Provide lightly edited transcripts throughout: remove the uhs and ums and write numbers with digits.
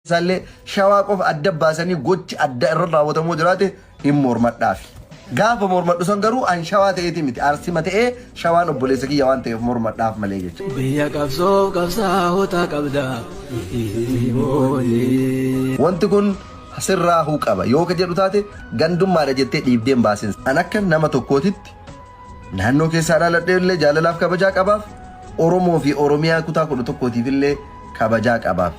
Isaallee Shawaa qofa adda baasanii gochi adda irra raawwatamuu jiraate hin mormadhaafi. Gaafa mormadhu san garuu an Shawaa ta'eeti miti, Arsima ta'ee Shawaan obboleessa kiyya waan ta'eef mormadhaaf malee jecha. Biyya qabsoof qabsaa'ota qabda itti booni. Wanti kun sirraahuu qaba yoo ka jedhu taate gandummaadha jettee dhiibdee hin baasin. An akka nama tokkootitti naannoo keessaa dhaladhee illee jaalalaaf kabajaa qabaaf, Oromoo fi Oromiyaa kutaa 11tiif illee kabajaa qabaaf.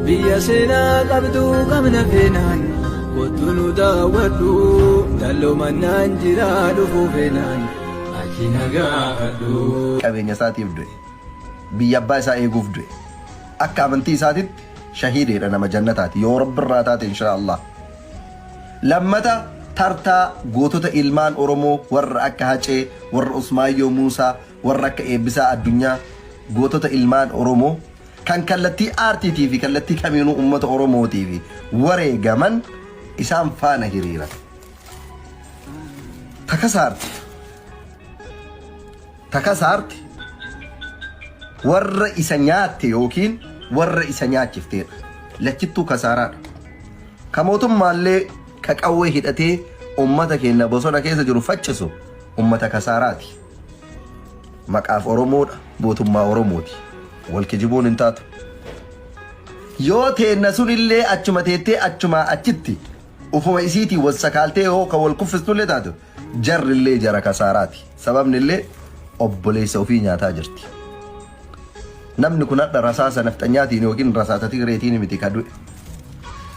Biyya seenaa qabdu qabna feenaan kottu nu daawwadhu dalloo mannaan jira dhufuu feenaan achi na gaafadhu. Qabeenya isaatiif du'e. Biyya abbaa isaa eeguuf du'e. Akka amantii isaatitti shahiideedha, nama jannataati. Yoo Rabbi irraa taate, inshaa Allah. Lammata tartaa gootota ilmaan Oromoo warra akka Hacee, warra Usmaayyoo Muusaa, warra akka Eebbisaa Addunyaa, gootota ilmaan Oromoo kan kallattii aartiitii fi kallattii kamiinuu uummata Oromootiif wareegaman isaan faana hiriira. Takasaarti. Takasaarti warra isa nyaatte yookiin warra isa nyaachifteedha. Lachittuu kasaaraadha. Ka mootummaallee ka qawwee hidhatee uummata keenya bosona keessa jiru faccisu uummata kasaaraati. Maqaaf Oromoodha, mootummaa Oromooti. Wal kijibuun hin taatu. Yoo teenna sunillee achuma teettee achumaa achitti ufuma isiitii wal sakaaltee yoo ka wal kuffistullee taatu, jarrillee jara kasaaraati. Sababnillee obboleessa ofii nyaataa jirti. Namni kun hadha rasaasa nafxanyaatiin yookiin rasaasa Tigreetiin miti ka du'e.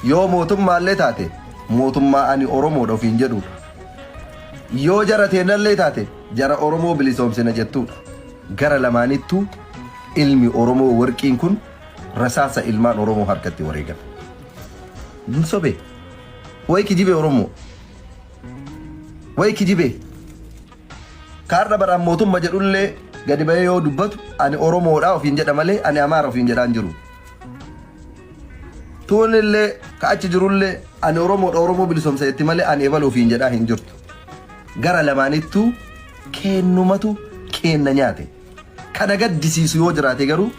Yoo mootummaallee taate mootummaa ani Oromoodha ofiin jedhudha. Yoo jara teennallee taate jara Oromoo bilisoomsina jettuudha. Gara lamaanittuu ilmi Oromoo warqiin kun rasaasa ilmaan Oromoo harkatti wareegame. Hin sobee. Wayi kijibee Oromoo. Wayi kijibee. Kaarra baraan mootumma jedhullee gadi bahee yoo dubbatu ani Oromoodha ofiin jedha malee ani Amaara ofiin jedhaan jiru. Tuunillee ka achi jirullee ani Oromoodha, Oromoo bilisoomsa jetti malee ani ebalu ofiin jedhaa hin jirtu. Gara lamaanittuu keennumatu keenna nyaate. Kana gaddisiisu yoo jiraate garuu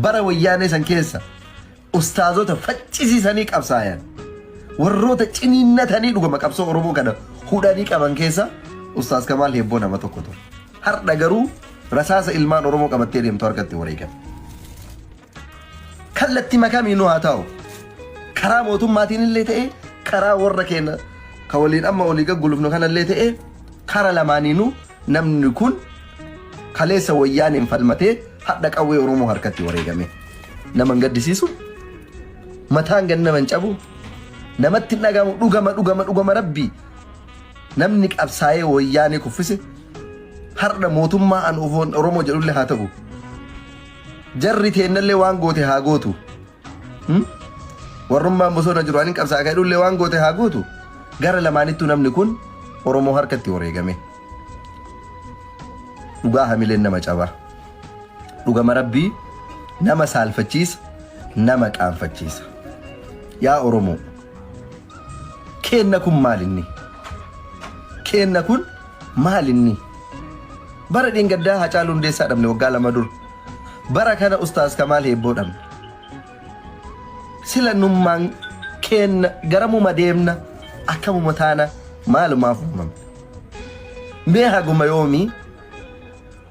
bara Wayyaanee san keessa ustaazota faccisiisanii qabsaayan, warroota ciniinnatanii dhugama qabsoo Oromoo kana hudhanii qaban keessa Ustaaz Kamaal Heebboo nama tokko ture. Har'a garuu rasaasa ilmaan Oromoo qabattee deemtu harkatti wareegame. Kallattii makamiinuu haa ta'u, karaa mootummaatiin illee ta'e, karaa warra keenya ka waliin amma olii gaggulufnu kanallee ta'e, kara lamaaniinuu namni kun kaleessa Wayyaaneen falmatee hadha qawwee Oromoo harkatti wareegame. Nama hin gaddisiisu, mataan gad nama hin cabu, namatti hin dhagahamu? Dhugama, dhugama, dhugama Rabbii, namni qabsaa'ee Wayyaanee kuffise har'a mootummaa an ofoon Oromoo jedhullee haa ta'u. Jarri teennallee waan goote haa gootu. Warrummaan bosona jiru ani qabsaa'aa jedhullee waan goote haa gootu. Gara lamaanittuu namni kun Oromoo harkatti wareegame. Dhugaa hamileen nama cabaa. Dhugama Rabbii nama saalfachiisa, nama qaanfachiisa. Yaa Oromoo, keenna kun maalinni? Keenna kun maalinni? Bara dheengaddaa Hacaaluu Hundeessaa dhabne waggaa 2 dura. Bara kana Ustaaz Kamaal Heebboo dhabne. Sila nummaan keenna garamuma deemna, akkamuma taana, maalumaaf uumamne? Mee haguma yoomii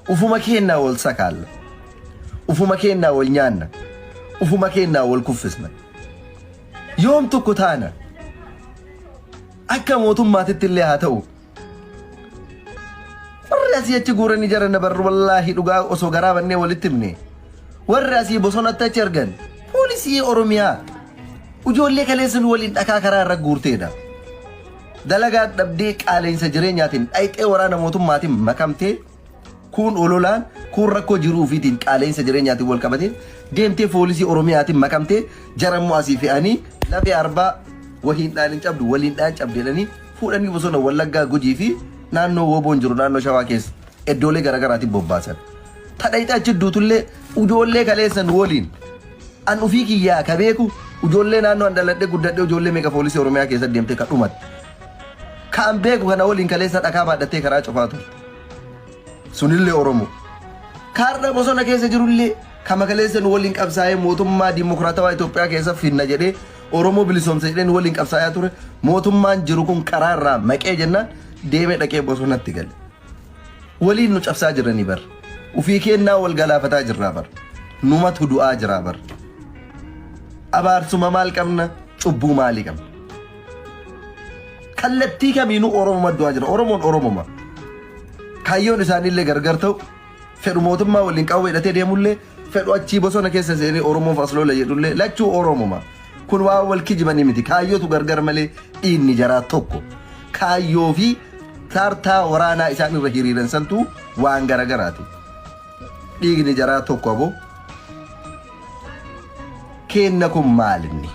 ufuma keennaa wal sakaalla? Ufuma keennaa wal nyaanna? Ufuma keennaa wal kuffisna? Yoom tokko taana? Akka mootummaatitti illee haa ta'u. Warri asii achi guuranii jara na barru, wallaahi dhugaa osoo garaa bannee walitti himne. Warri asii bosonatti achi argan poolisii Oromiyaa ijoollee kaleessa nu waliin dhakaa karaa irra guurteedha. Dalagaa dhabdee qaala'insa jireenyaatiin dhayxee waraana mootummaatiin makamtee, kuun ololaan, kuun rakkoo jiruu ofiitiin qaala'insa jireenyaatiin wal qabatee deemtee poolisii Oromiyaatiin makamtee, jara immoo asii fe'anii lafee arbaa wahiin dhaan hin cabdu, waliin dhaan cabde jedhanii fuudhanii bosona Wallaggaa, Gujii fi naannoo Woboon jiru, naannoo Shawaa keessa iddoolee garaagaraatiin bobbaasan. Tadhayxee achi duutullee ijoollee kaleessan waliin an ufii kiyyaa ka beeku, ijoollee naannoo an dhaladhee guddadhee, ijoollee meeqa poolisii Oromiyaa keessa deemtee ka dhumatte. Ka an beeku kana waliin kaleessa dhakaa baadhattee karaa cufaa turte. Sunillee Oromoo. Kaarra bosona keessa jirullee Kama kaleessa nu waliin qabsaa'ee mootummaa dimokiraatawaa Itoophiyaa keessa finna jedhee, Oromoo bilisoomsa jedhee nu waliin qabsaa'aa ture, mootummaan jiru kun karaa irraa maqee jennaan deemee dhaqee bosonatti gale. Waliin nu cabsaa jiranii bar. Ufii keennaa wal galaafataa jirraa bar. Numatu du'aa jiraa bar. Abaarsuma maal qabna? Cubbuu maalii qabna? Kallattii kamiinuu Oromoma du'aa jira. Oromoon Oromoma. Kaayyoon isaaniillee gargar ta'u, fedhu mootummaa waliin qawwee hidhatee deemullee, fedhu achii bosona keessa seenee Oromoof as lola jedhullee, lachuu Oromoma. Kun waan wal kijibanii miti. Kaayyootu gargar malee dhiigni jaraa tokko. Kaayyoo fi kaartaa waraanaa isaan irra hiriiran santuu waan garagaraati. Dhiigni jaraa tokko aboo. Keenna kun maalinni?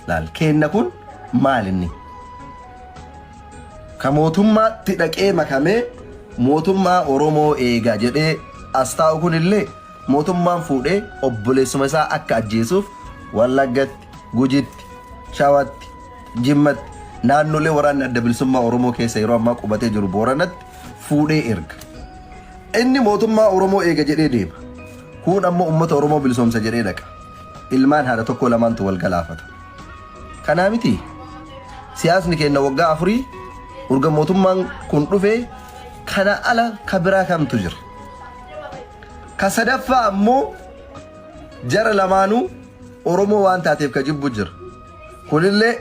Laal, keenna kun maalinni? Ka mootummaatti dhaqee makamee mootummaa Oromoo eega jedhee as taa'u kunillee mootummaan fuudhee obboleessuma isaa akka ajjeesuuf Wallaggatti, Gujitti, Shawatti, Jimmatti, naannolee waraanni Adda Bilisummaa Oromoo keessa yeroo ammaa qubatee jiru Booranatti fuudhee erga. Inni mootummaa Oromoo eega jedhee deema. Kuun ammoo uummata Oromoo bilisoomsa jedhee dhaqa. Ilmaan haadha tokkoo lamaantu wal galaafata. Kanaa miti, siyaasni keenya waggaa 4 urga mootummaan kun dhufe kana ala ka biraa kamtu jira? Ka sadaffaa ammoo jara lamaanuu Oromoo waan taateef ka jibbu jira. Kunillee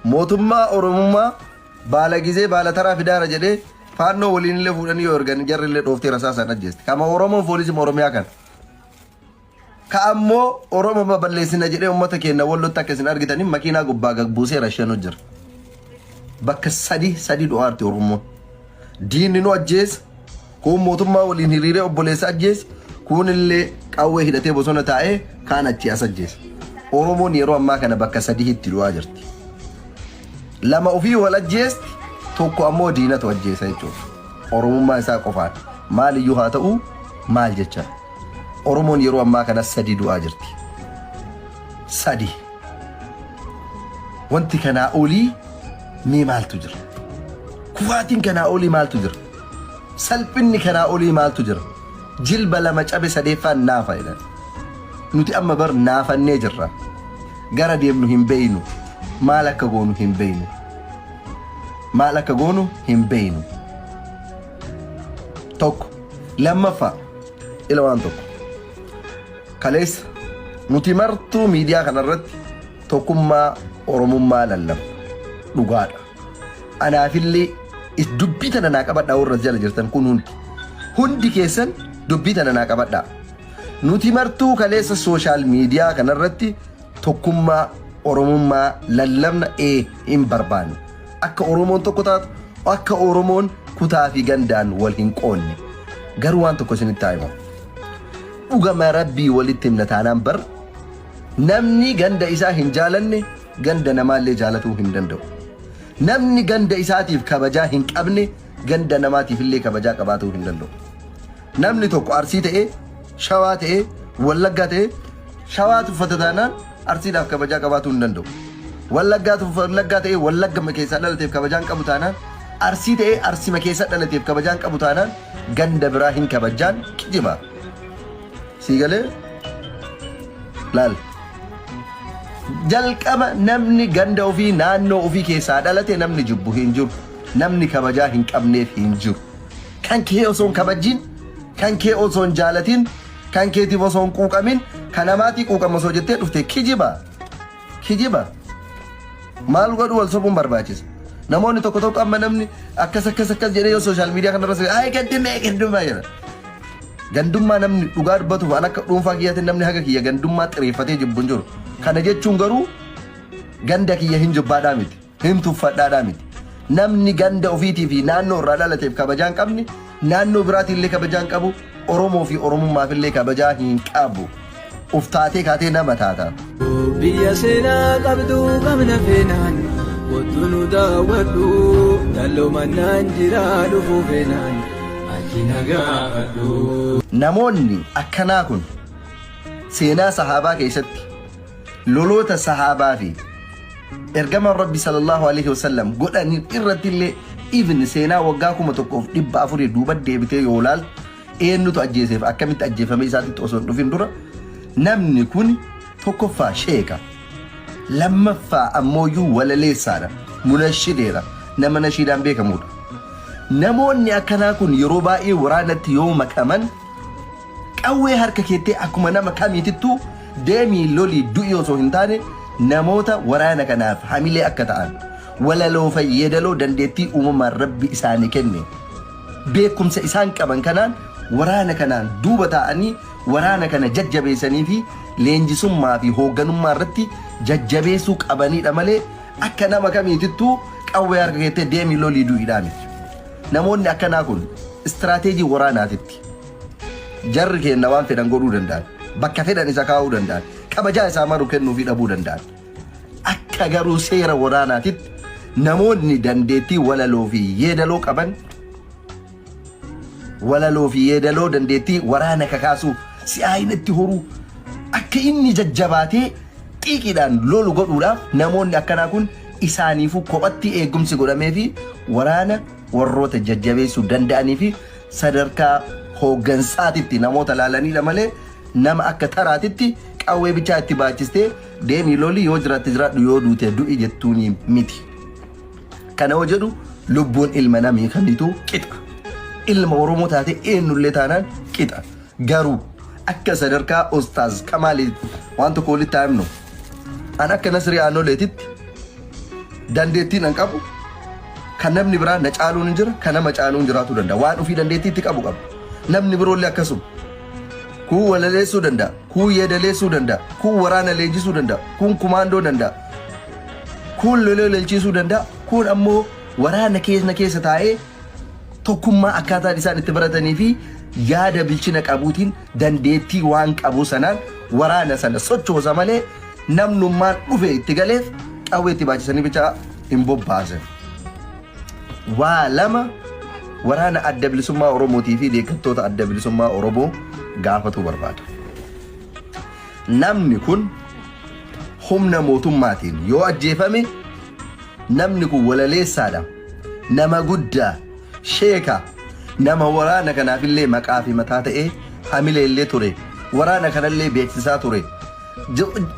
mootummaa Oromummaa baala gizee baala taraa fidaara jedhee faannoo waliinillee fuudhanii yoo ergan jarrillee dhooftee rasaasaan ajjeesti. Kama Oromoon poolisii Oromiyaa kana. Ka ammoo Oromoo balleessina jedhee uummata keenya Wallotti akka isin argitanii makiinaa gubbaa gad buusee rashanu jira. Bakka sadi sadi du'aarti Oromoon. Diinni nu ajjeesa. Kuun mootummaa waliin hiriiree obboleessa ajjeesa. Kuun illee qawwee hidhatee bosona taa'ee kaan achii as ajjeesa. Oromoon yeroo ammaa kana bakka sadiitti du'aa jirti. Lama ofii wal ajjeesti, tokko ammoo diinatu ajjeesa jechuudha. Oromummaa isaa qofaan maaliyyuu haa ta'u maal jecha. Oromoon yeroo ammaa kana sadi du'aa jirti. Sadi. Wanti kanaa olii mee maaltu jira? Kufaatiin kanaa olii maaltu jira? Salphinni kanaa olii maaltu jira? Jilba lama cabe sadeeffaan naafa jedhan. Nuti amma bar naafannee jirra. Gara deemnu hin beeynu. Maal akka goonu hin beeynu. Maal akka goonu hin beeynu. Tokko. Lammaffaa, ila waan tokko. Kaleessa nuti martuu miidiyaa kanarratti tokkummaa Oromummaa lallabna. Dhugaadha. Anaafillee dubbii tana naa qabadhaa, warra jala jirtan kun hundi. Hundi keessan dubbii tana naa qabadhaa. Nuti martuu kaleessa social media kanarratti tokkummaa Oromummaa lallabna, ee, hin barbaanne. Akka Oromoon tokko taatu, akka Oromoon kutaa fi gandaan wal hin qoonne. Garuu waan tokko isinitti haa himamu. Dhugama Rabbii walitti himna taanaan bar, namni ganda isaa hin jaalanne ganda namaallee jaalatuu hin danda'u. Namni ganda isaatiif kabajaa hin qabne ganda namaatiif illee kabajaa qabaatuu hin danda'u. Namni tokko Arsii ta'ee, Shawaa ta'ee, Wallaggaa ta'ee, Shawaa tuffata taanaan Arsiidhaaf kabajaa qabaatuu hin danda'u. Wallaggaa Wallaggaa ta'ee Wallagga keessaa dhalateef kabajaa hin qabu taanaan, Arsii ta'ee Arsima keessa dhalateef kabajaa hin qabu taanaan, ganda biraa hin kabajaan kijiba. Sii galee? Laal. Jalqaba namni ganda ofii, naannoo ofii keessaa dhalate namni jibbu hin jiru. Namni kabajaa hin qabneef hin jiru. Kan kee osoo hin kabajjiin, kan kee osoo hin jaalatin, kan keetiif osoo hin quuqamin, kan namaatii quuqama osoo jettee dhufte kijiba. Kijiba. Maal godhu, wal sobuun barbaachisa. Namoonni tokko tokko amma namni akkas akkas akkas jedhee yoo social media kanarra ay gandummaa gandummaa jedha. Gandummaa namni dhugaa dubbatuuf, an akka dhuunfaa kiyyaatiin namni haga kiyya gandummaa xireeffatee jibbu hin jiru. Kana jechuun garuu ganda kiyya hin jibbaadhaa miti. Hin tuffadhaadhaa miti. Namni ganda ofiitii fi naannoo irraa dhalateef kabajaa hin qabne naannoo biraatiin illee kabajaa hin qabu. Oromoo fi Oromummaaf illee kabajaa hin qabu. Uf taatee kaatee nama taata. Biyya seenaa qabdu qabna feenaan, kottu nu daawwadhu. Dalloo mannaan jira, dhufuu feenaan achi na gaafadhu. Namoonni akkanaa kun seenaa sahaabaa keessatti loloota sahaabaa fi ergamaan Rabbi sallallahu alaihi wasallam godhanii irratti illee, even seenaa waggaa 1400 duuba deebitee yoo ilaalte, Eenyutu ajjeeseef akkamitti ajjeefame isaatitti osoo hin dhufin dura namni kun tokkoffaa sheeka. Lammaffaa ammooyyuu walaleessaadha. Munashideedha. Nama nashiidhaan beekamudha. Namoonni akkanaa kun yeroo baay'ee waraanatti yoo makaman qawwee harka keettee akkuma nama kamiitittuu deemii lolii du'i osoo hin taane namoota waraana kanaaf hamilee akka ta'an walaloo fayyadaloo dandeettii uumamaan rabbi isaanii kenne beekumsa isaan qaban kanaan waraana kanaan duuba taa'anii waraana kana jajjabeessanii fi leenjisummaa fi hoogganummaa irratti jajjabeessuu qabanidha malee akka nama kamiitittuu qawwee harka keettee deemii lolii du'idhaa miti. Namoonni akkanaa kun istiraateejii waraanaatitti jarri kenna waan fedhan godhuu danda'an, bakka fedhan isa kaa'uu danda'an, kabajaa isaa maru kennuufii dhabuu danda'an. Akka garuu seera waraanaatitti namoonni dandeettii walaloo fi yeedaloo qaban, walaloo fi yeedaloo dandeettii waraana kakaasuu, si'aayinatti horuu, akka inni jajjabaatee xiiqiidhaan lolu godhuudhaaf namoonni akkanaa kun isaaniifuu kophatti eegumsi godhamee fi waraana warroota jajjabeessuu danda'anii fi sadarkaa hooggansaatitti namoota laalanidha malee nama akka taraatitti qawwee bichaa itti baachistee deemii loli, yoo jiraatte jiraadhu, yoo duute du'i jettuuni miti. Kana yoo jedhu lubbuun ilma namii kamiituu qixa. Ilma Oromoo taate eenyullee taanaan qixa. Garuu akka sadarkaa Ustaaz Kamaalii waan tokko walitti haa himnu. An akka Nasrii Aanoleetitti dandeettiin an qabu kan namni biraa na caaluun hin jira, kan nama caaluun jiraatuu danda'a. Waan ofii dandeettii itti qabu qaba. Namni biroollee akkasuma. Kuun walaleessuu danda'a, kuun yeedaleessuu danda'a, kuun waraana leenjisuu danda'a, kuun kumaandoo danda'a, kuun lolee lolchiisuu danda'a, kuun ammoo waraana keessa keessa taa'ee tokkummaa akkaataan isaan itti baratanii fi yaada bilchina qabuutiin dandeettii waan qabu sanaan waraana sana sochoosa malee namnummaan dhufe itti galeef qawwee itti baachisanii bichaa hin bobbaasan. Waa lama waraana Adda Bilisummaa Oromootii fi deeggartoota Adda Bilisummaa Oromoo gaafatuu barbaada. Namni kun humna mootummaatiin yoo ajjeefame, namni kun walaleessaadha. Nama guddaa, sheeka, nama waraana kanaafillee maqaa fi mataa ta'ee hamilee illee ture. Waraana kanallee beeksisaa ture.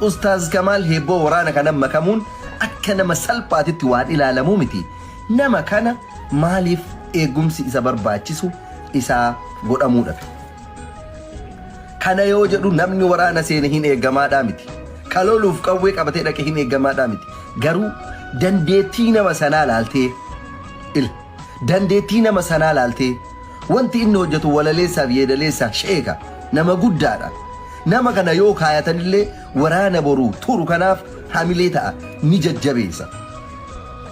Ustaaz Kamaal Heebboo waraana kana makamuun akka nama salphaatitti waan ilaalamuu miti. Nama kana maaliif eegumsi isa barbaachisu isaa godhamuu dhabe? Kana yoo jedhu namni waraana seene hin eegamaadhaa miti. Ka loluuf qawwee qabatee dhaqe hin eegamaadhaa miti. Garuu dandeettii nama sanaa laaltee, ila dandeettii nama sanaa laaltee, wanti inni hojjetu walaleessaaf yeedaleessaa, sheeka, nama guddaadha. Nama kana yoo kaayatanillee waraana boru turu kanaaf hamilee ta'a, ni jajjabeessa.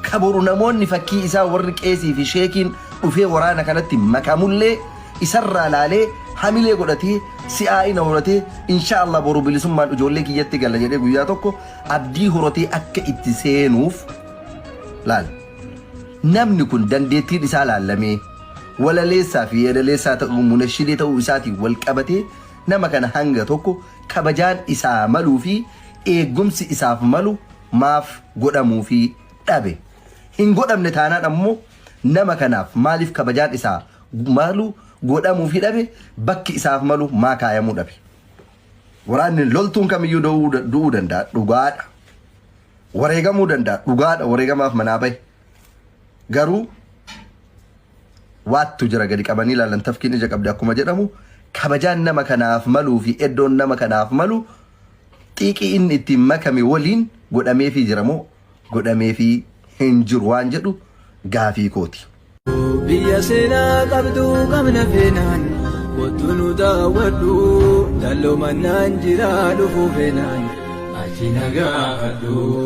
Ka boru namoonni fakkii isaa warri qeesii fi sheekiin dhufee waraana kanatti makamullee isarraa laalee hamilee godhatee, si'aa'ina horatee, insha Allah boru bilisummaan ijoollee kiyyatti gala jedhee guyyaa tokko abdii horatee akka itti seenuuf laal. Namni kun dandeettiin isaa laallamee walaleessaa fi yeedaleessaa ta'uu, munashidee ta'uu isaatiin wal qabatee nama kana hanga tokko kabajaan isaa maluu fi eegumsi isaaf malu maaf godhamuu fi dhabe? Hin godhamne taanaan ammoo nama kanaaf maaliif kabajaan isaa malu godhamuu fi dhabe? Bakki isaaf malu maa kaayamuu dhabe? Waraanni loltuun kamiyyuu du'uu danda'a, dhugaadha. Wareegamuu danda'a, dhugaadha, wareegamaaf manaa bahe. Garuu waattu jira gadi qabanii ilaalan, tafkiin ija qabdi akkuma jedhamu, kabajaan nama kanaaf maluu fi iddoon nama kanaaf malu xiiqii inni ittiin makame waliin godhameefii jira moo godhameefii hin jiru waan jedhu gaafii kooti. Biyya seenaa qabdu qabna feenaan kottu nu daawwadhu, dalloo mannaan jira dhufuu feenaan achi na gaafadhu.